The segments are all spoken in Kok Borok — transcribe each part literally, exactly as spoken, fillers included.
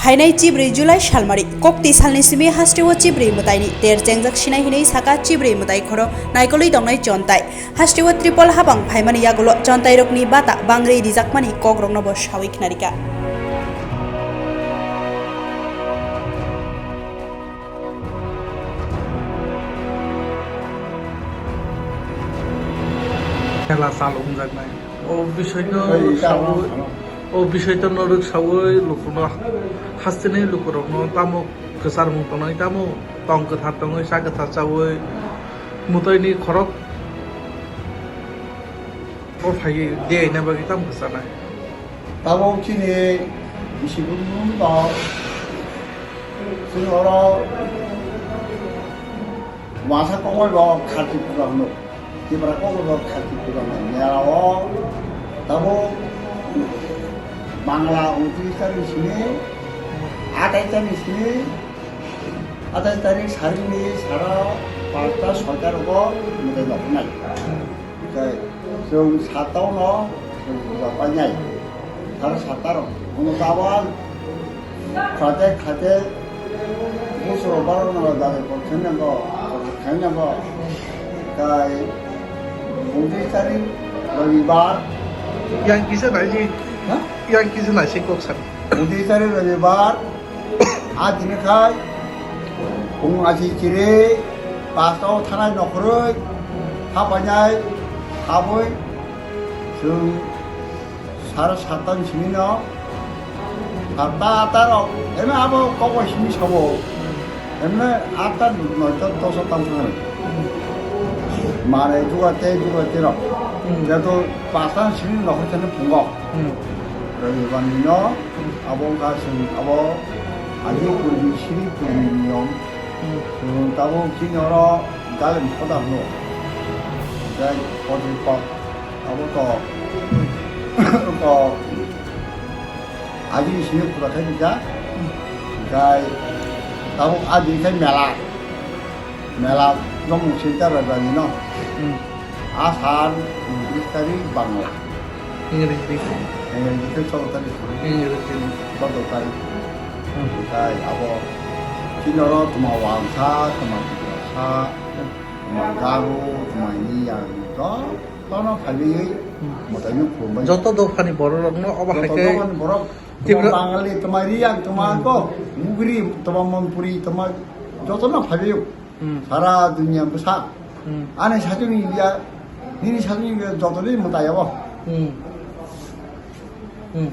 Phainai chibrwi July salmari, kokti salni simi hasteo chibrwi mwtaini ter chengjak sinai hinwi saka chibrwi mwtai khoro naikolwi tongnai chontai. Hasteo triple habang phaimani yagulo chontairokni bata bangri rijakmani kokrokno bo sawi khnarika. Khela chal wngjaknai. O bisoino Ei, sawi, tamo. O bisoino norok sawi lukuno hasteni lukurokno tamo kwcharmung tongnai, tamo tong kwthar tongwi cha kwthar chawi mwtaini khorok o phaiwi de aina bagwi tamo kwchanai. Tabuk chini bisi bumung tong, chini oro wngsa kokbai bo Kharti puja hwno. Tipra kokbai bo Kharti puja hwno. Mela o tabuk Bangla untris tarik simi, athais tarik simi, athais tarik sarini sara pasta soita rogo mwtai noknai. Tei chwng satta no chwng puja painai. Sara satta rok. Hwnwi tabuk khaite khaite bosoro barok no dare kok khainai bo, kok khainai bo. Tei untris tarik Robibar. Yang kisa naisi, Ha? Yang kisa naisi kok san. Untris tarik Robibar. A tini khai, bung achi chiri, pasta o thanai nokhoroi, hapainai, haboi, chwng sara satta ni simi no, satta atta rok, eme abo kokbai simi sabo, eme atta noita dosa tang thang. Mare juga te, juga te rok, Hmm. Jato pasta ni simi nokhor thani phungo. Hmm. Robibar ni no, Abo wngkha chwng abo agi purbi siri purbi niyom. Hmm. Chwng tabuk chini oro galem khoda hwno. Tei kotri kok abo to, to agi simi pura khai nija. Hmm. Tei tabuk agi khai mela. Mela jomung sita bai bai no. Hmm. Asar, untris tarik Bangla. Ingreji. Ingreji khe choudo tarik. Ingreji. Choudo tarik. Hmm. Tei abo chini oro tma Wangsa, tma Tiprasa, tma Garo, tma Niyang, jotono phaiwi Hmm. Mwtaino khulumbai. Joto dophani borok rokno obo hai Joto khe dophani borok, Tipra- tma Bangali, tma Riyang, tma Hmm. ko, Mugri, tma Manipuri, tma jotono phaiwi. Hmm. Sara dunia bwsa. Hmm. Ani sajwk ni ya, nini sajwk ni ya, joto ni mwtai abo. Hmm. Hmm.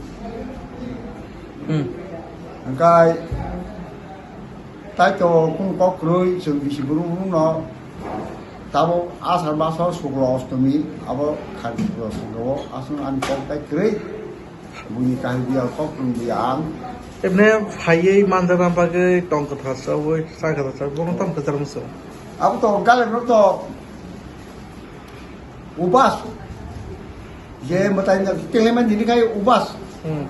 Hmm. Hwnkhe tai to kung kok kwrwi chwng bisi brum brum no tabuk asar basor sukla ostomi abo kharti pura sukla o aswk ani kok tai kwrwi. Buini kaham biya kok tong biya ang. Emne phaiwi manjana bagwi tong kwthar chawi, cha kwthar chawi, bono tamo kwchar muchung. Abo to galek rok to ubas. Je mwtai na tengleman dini khai ubas. Hmm.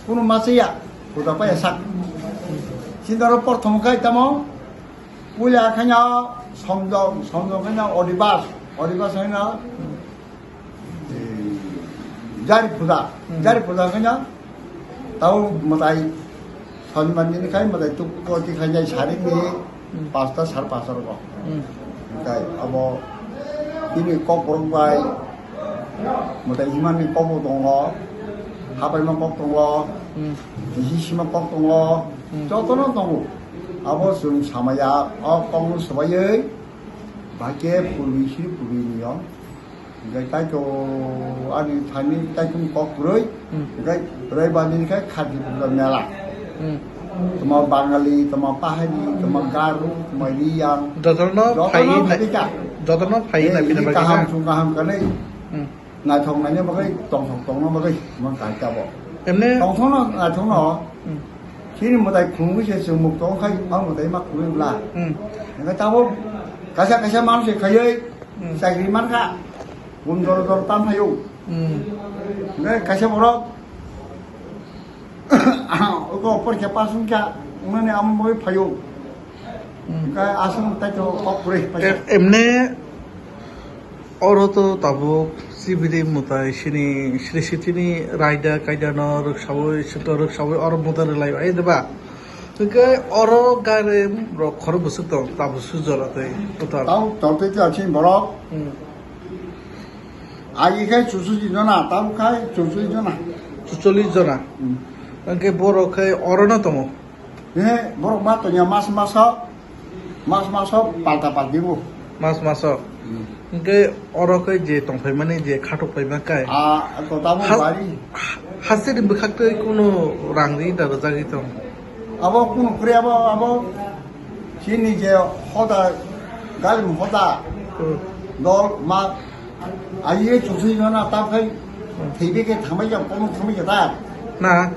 Kuno masa ya, kuda pa ya sak. Sindaro porthom khai tamo, puila khanya somjong, somjong khanya odibas, odibas khanya Jari puja, Hmm. Jari puja kanya tau mwtai Sonibar ni khai mwtai tuk ko ti khai jai sari ni Hmm. pasta sar pasta ro. Hmm. Kai abo ini kok borok bai mwtai himani kok bo tongo, hapai ma kok tongo, Hmm. bisi sima kok tongo, Hmm. jotono tongo. Abo chwng samaya o kok no swbaiwi bahai khe purbi siri purbi niyom. Hingke kaito ani thani kaito kok kwrwi, Hmm. hingke raiba ni khe khati puja mela. Hmm. Toma Bangali, toma Pahari, toma Garo, toma Riyang. Jotono Jotono phaiwi na, phaika. Jotono phaiwi Eh, na ini bini bagwi kaham na. Chung kaham kanwi. Hmm. Naithok naina bagwi, tongthok tongna bagwi, toma kaita bo. Emne Tongthokno naithokno. Hmm. Chini mwtai khulumwi se chwng muk tong khai, ma mwtai ma khulumwi bla. Hmm. Hingke tabo kaisa kaisa manse khaiwi Hmm. Chakri mankha, bum doro doro tam phaio. Hmm. Hingke kaisa borok, oko porikha pass wngkha, wngnani amo bagwi phaio. Hmm. Hingke aswk tai to kok kwrwi phaio. E-, emne oro to tabuk Sibiri mutai sini sri sitini raida kaida no rwksawi sito rwksawi oro mutai rwlai bai de ba. Hwnkhe oro gari rok khoro bwswk tong tabuk sujora tei putar. Tau tortwi twi asin borok. Hmm. Agi khai chuchu jona, tau khai chuchu jona. Chucholi jona. Hmm. Hwnkhe borok khai oro no tongo. He, borok ma tongya mas maso, mas maso palta palti bo. Mas maso. Hmm. Hwnkhe oro khe je tongphaimani je khatok phaima kai. A, to tamo Has-, bari. Hasteni bwkhak tei kunu rang ri da rwjagwi tong. Abo kunu kre abo, abo chini je hoda, galim hoda, Hmm. dol ma, aye chusi jona ta khai, Hmm. theibe ke thamai jam, kono thamai jata. Na.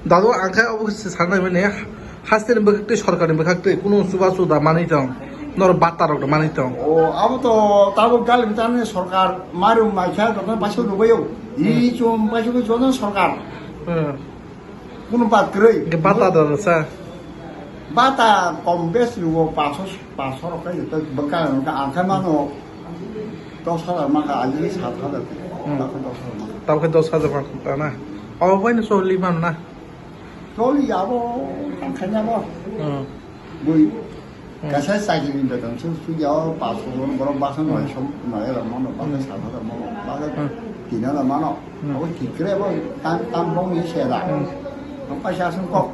Dado ang khe obo se sanai mani, hasteni bwkhak tei sorkarni bwkhak tei kunu chubachu da manwi tong, norok bata rok da manwi tong. O, abo to tabuk galim tani sorkar marum maikha joto paisa rwbaio. Hmm. I chum paisa ko joto sorkar. Hmm. Kunu bat kwrwi. Ke bata da sa. Bata kom bes rwo paso, paso rok kai to bwkha ang khe mano dos hajar maka, aji sat hajar. Hmm. Tabuk dos hajar maka. Tabuk dos hajar maka na. Obo bai no choli man na. Choli abo, tang khaina bo. Hmm. Bui. Hmm. Kaisa chakri ni beton su, su ya o pas jon borok basa noi som noi la mono, basa Hmm. sa basa mono, basa Hmm. tina la mano. Hmm. Abo tikre bo, tam, tam bong ni se da. Hmm. Ang paisa sung kok.